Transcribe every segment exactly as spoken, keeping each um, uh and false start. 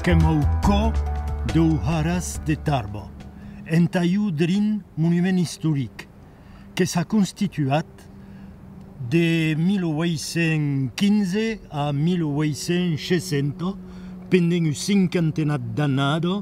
Qu'èm au còr deu Haràs de Tarba, entà ieu drin monument istoric, que s'a constituat de mil ueit cents quinze a mil ueit cents seissanta, pendent un cinquantenat d'annadas,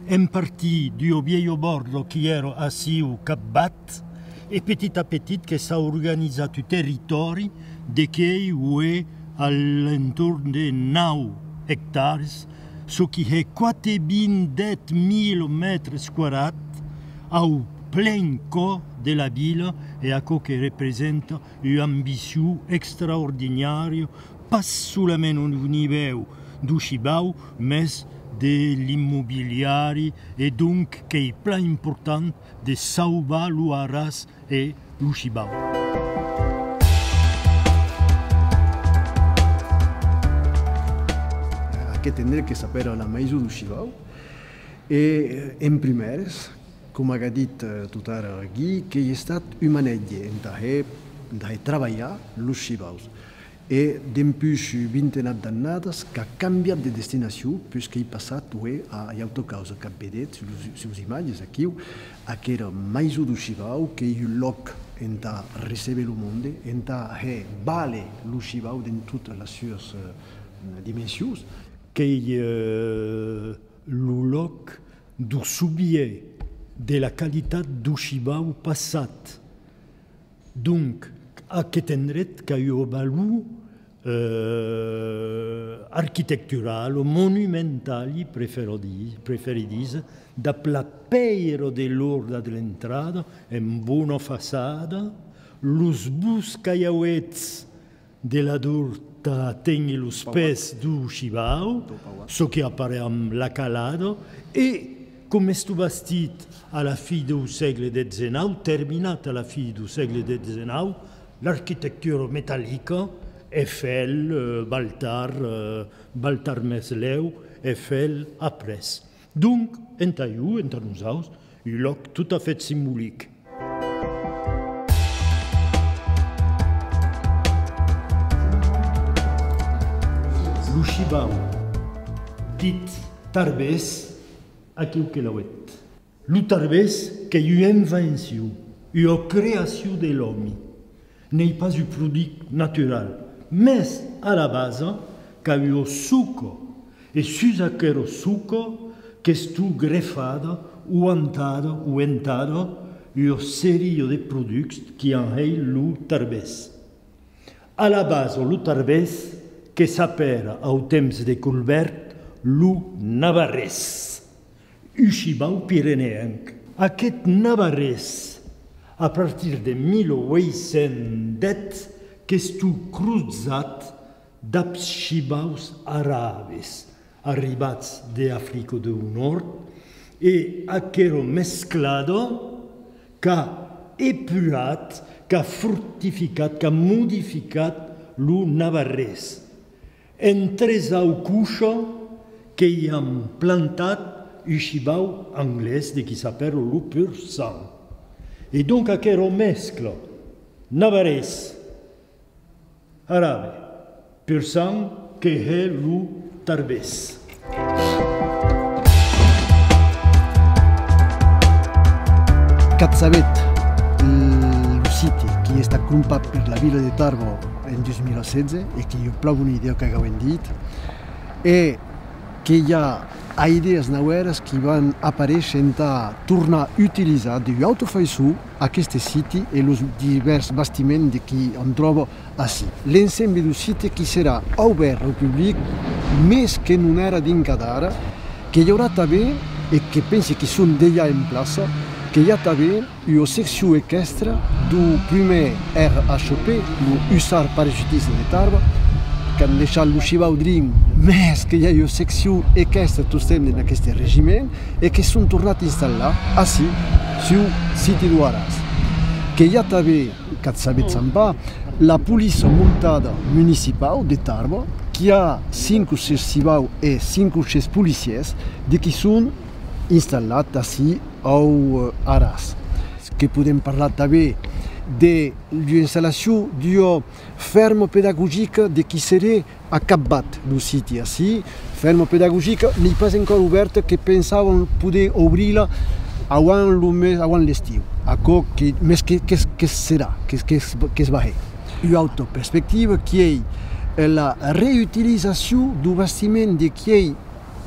en partir d'ua vielha bòrda qui èra ací au capvath, e petit a petit que s'a organizat un territòri de qu'ei uei a l'entorn de nau ectares, çò qui hè quate-vint-dètz mila mètres quadrats, au plen còr de la vila, e aquò que representa ua ambicion extraordinària, pas solament au nivèu deu shivau, mès de l'immobiliari, e donc qu'ei plan important de sauvar lo Haràs e lo shivau. Aqueth endret que s'apèra la Maison deu Shivau, e, eh, en prumères, coma qu'a dit, eh, totara Guy, qu'ei estat un manètge entà hèr, entà hèr trabalhar los shivaus. E dempús un vintenat d'annadas qu'a cambiat de destinacion, puish qu'ei passat, uei, a ua auta causa. Qu'ac vedetz sus los, sus los imatges aquiu, aquera Maison deu Shivau, qu'ei un lòc entà recéber lo monde, entà hèr vàler lo shivau dens totas las suas, eh, dimensions. Qu'ei, eh, lo lòc deu sovier de la qualitat deu shivau passat. Donc, aqueth endret qu'a ua valor, eh, arquitecturala, monumentala, preferidi-, preferidís, dab la pèira de l'òrda de l'entrada, en bona façada, los bons calhauets de la dor tà ténher los pès deu shivau, çò qui apareiam la calada, e com estó bastit a la fin deu sègle dètz-e-nau, terminat a la fin deu sègle dètz-e-nau, l'arquitectura metallica, Eiffel, eh, Baltar, eh, Baltar mès lèu, Eiffel après. Donc, entà ieu, entà nosaus, un lòc tot a fèt simbolic. Lo shivau, dit tarbés, aquiu que l'auetz. Lo tarbés qu'ei ua invencion, ua creacion de l'òmi. N'ei pas un produch natural, mès a la basa qu'a ua soca, e sus aquera soca qu'estó grefada o antada o entada ua seria de produchs qui en hèi lo tarbés. A la basa, lo tarbés que s'apèra au temps de Colbèrt lo navarrés. Un shivau pireneenc. Aqueth navarrés, a partir de mil ueit cents dètz, qu'estó crosat dab shivaus arabes, arribats de Africa deu Nòrd, e aquera mesclada qu'a epurat, qu'a fortificat, qu'a modificat lo navarrés. En tresau cocha que i an plantat un shivau anglés de qui s'apèra lo pur sang. E donc aquera mescla navarrés, arabe, pur sang que hè lo tarbés. Qu'ac sabetz, lo siti qui ei estat crompat per la vila de Tarba en dus mila setze, e qu'ei ua plan bona idèa qu'ac auem dit, e que i a idèas nauèras qui van aparéisher entà tornar utilizar d'ua auta faiçon aqueste siti e los divèrs bastiments de qui an tròba ací. L'ensemble deu site qui serà aubèrt au public, mès que non èra dinc adara, que i aurà tanben, e que pensi qui son dejà en plaça, que i a tanben ua seccion equèstra deu prumèr R H P, lo Hussards Parachutistes de Tarba, qu'an deishat lo shivau drin, mès que i a ua seccion equèstra tostemps en aqueste regiment, e que son tornats installar ací, suu siti deu Haràs. Que i a tanben, qu'ac sabetz pas, la poliça montada municipau de Tarba, qui a cinc o sièis shivaus e cinc o sièis policièrs de qui son installats ací au, eh, Haràs. Que podem parlar tanben de l'installacion d'ua fèrma pedagogica de qui seré a capvath lo siti ací. Fèrma pedagogica n'ei pas encòra obèrta, que pensavan poder obrir-la avant lo mes, avant l'estiu. Aquò que, mes que, que, que serà, que, que, que's va hèr. Ua auta perspectiva qui ei la reutilizacion deu bastiment de qui ei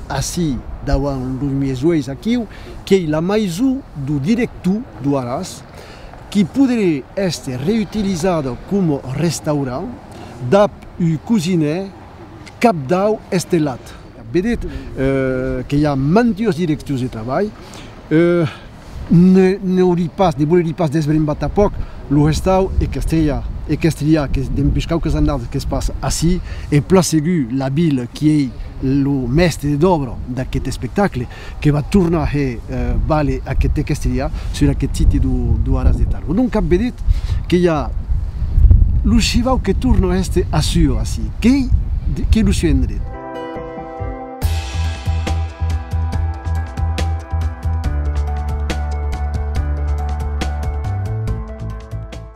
ací davant los miei uelhs aquiu, qui ei la maison deu director deu Haràs, qui poderé èster reutilizada coma restaurant dab un cosinèr capdau estelat. Vedetz, eh, que i a mantuas direccions de trabalh. Eh, ne, n'aurí pas, ne volerí pas desbrembar tanpòc lo hestau e Castrilha, e Castrilha, que dempús quauques annadas que's passa ací, e plan segur la vila qui ei lo mèstre d'òbra d'aqueth espectacle, que va tornar hèr, eh, valer aqueth de Castrilha sus aqueth siti deu, deu Haràs de Tarbo. Donc, vedetz que i a lo shivau que torna èster a suor ací, qu'ei, qu'ei lo suo endret.